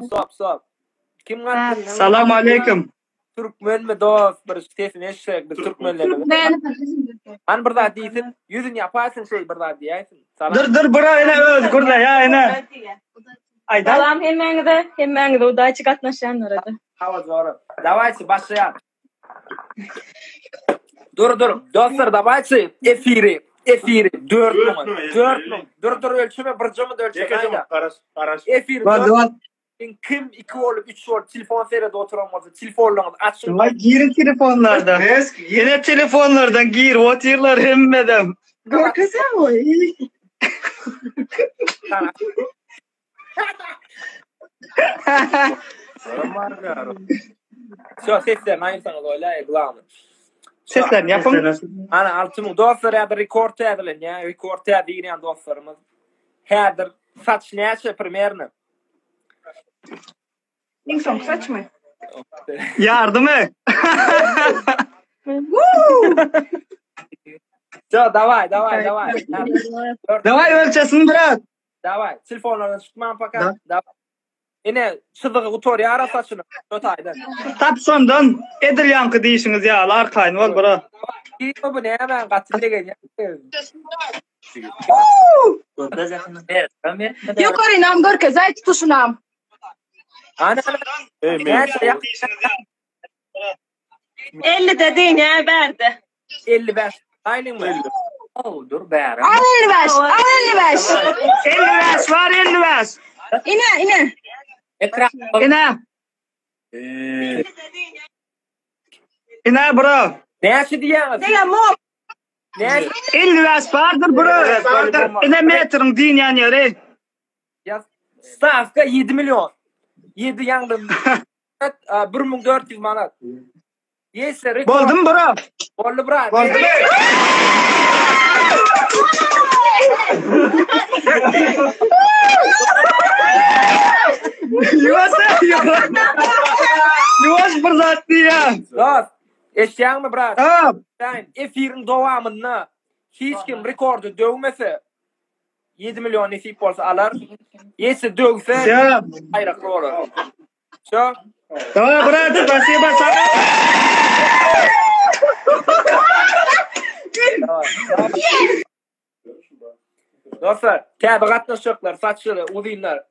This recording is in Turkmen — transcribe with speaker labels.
Speaker 1: Stop, stop. Kim gatnaşýar?
Speaker 2: Salam aleýkum.
Speaker 1: Türkmenmi dost bir sesini eşitsek biz türkmenler.
Speaker 3: Türkmen.
Speaker 1: Hany bir zat diýsin, ýüzüni ýapaýsyn şeý bir zat diýäýsin. Salam.
Speaker 2: Dur dur bura ene öz gürleýä ene. Aýdan.
Speaker 4: Salam hemmäňize, hemmäňize udaçi gatnaşýanlara-da.
Speaker 1: Hawa jora. Dawayçy başlaýar. Dur dur. Dostlar dawayçy efiri efiri 4000 4000. Dur dur ölçeme bir jymy ölçeme.
Speaker 5: Ýeke jymy garaş garaş.
Speaker 1: Efiri
Speaker 2: Bar bar.
Speaker 1: Kim 2 bolup 3 bolup telefon seredip oturan bolsa telefonlaryňyzy açyň.
Speaker 2: Vay girin telefonlardan. Ýene telefonlardan girip otyrlar hemmedem.
Speaker 3: Görkezýän goý.
Speaker 1: Şo seslerini aýyrsaňyz bolýar, glawny.
Speaker 2: Seslerini ýapyň.
Speaker 1: Ana 6000 dostlar häzir rekord täzelenýär. Rekord täze girýän dostlarymyz. Häzir saç näçe primerno?
Speaker 3: Iň soňky saçmy?
Speaker 2: Ýardymy?
Speaker 1: Şo daway daway daway.
Speaker 2: Daway ölçesin brat.
Speaker 1: Daway, telefonlardan çykman paka. Daway. Ine, çyzygy gutarýar saçyny. Şo taýdan.
Speaker 2: Tap şondan edil ýaňky diýşiňiz ýaly arkaýyn bol bro.
Speaker 1: Kim bu näme gaty begenýär.
Speaker 3: Ýokarynam görkezäý tutuşynam.
Speaker 1: Ana.
Speaker 5: Ey men.
Speaker 4: 50-de diýýär bärde.
Speaker 1: 55. Aýlyňmy?
Speaker 6: Oh, dur bäri.
Speaker 3: Al 55, al 55.
Speaker 2: 55 var 55.
Speaker 3: Ine, ine.
Speaker 6: Ekran.
Speaker 2: Ine. Ine bro.
Speaker 1: Näçe diýýäňiz?
Speaker 3: Diýemok.
Speaker 1: Näçe?
Speaker 2: 55 bardyr bro. Ine metriň diýýän ýeri.
Speaker 1: Ýaz. Stavka 7 million. 7 ýaňdan 1400 manat. Ýese rekord.
Speaker 2: Boldum bro.
Speaker 1: Boldy brat.
Speaker 2: Boldy. Ýuwaş, ýuwaş. Ýuwaş bir zat diýýär.
Speaker 1: Dost, eşýäňmi brat?
Speaker 2: Ha.
Speaker 1: Sen efiriň dowamynda hiç kim rekordy döwmese 7 million nesip bolsa alar. Ýese döwse aýrakly bolar. Все.
Speaker 2: Давай, брат, спасибо.
Speaker 1: Dostlar, täze gatnaşjaklar, saçly, uzynlar.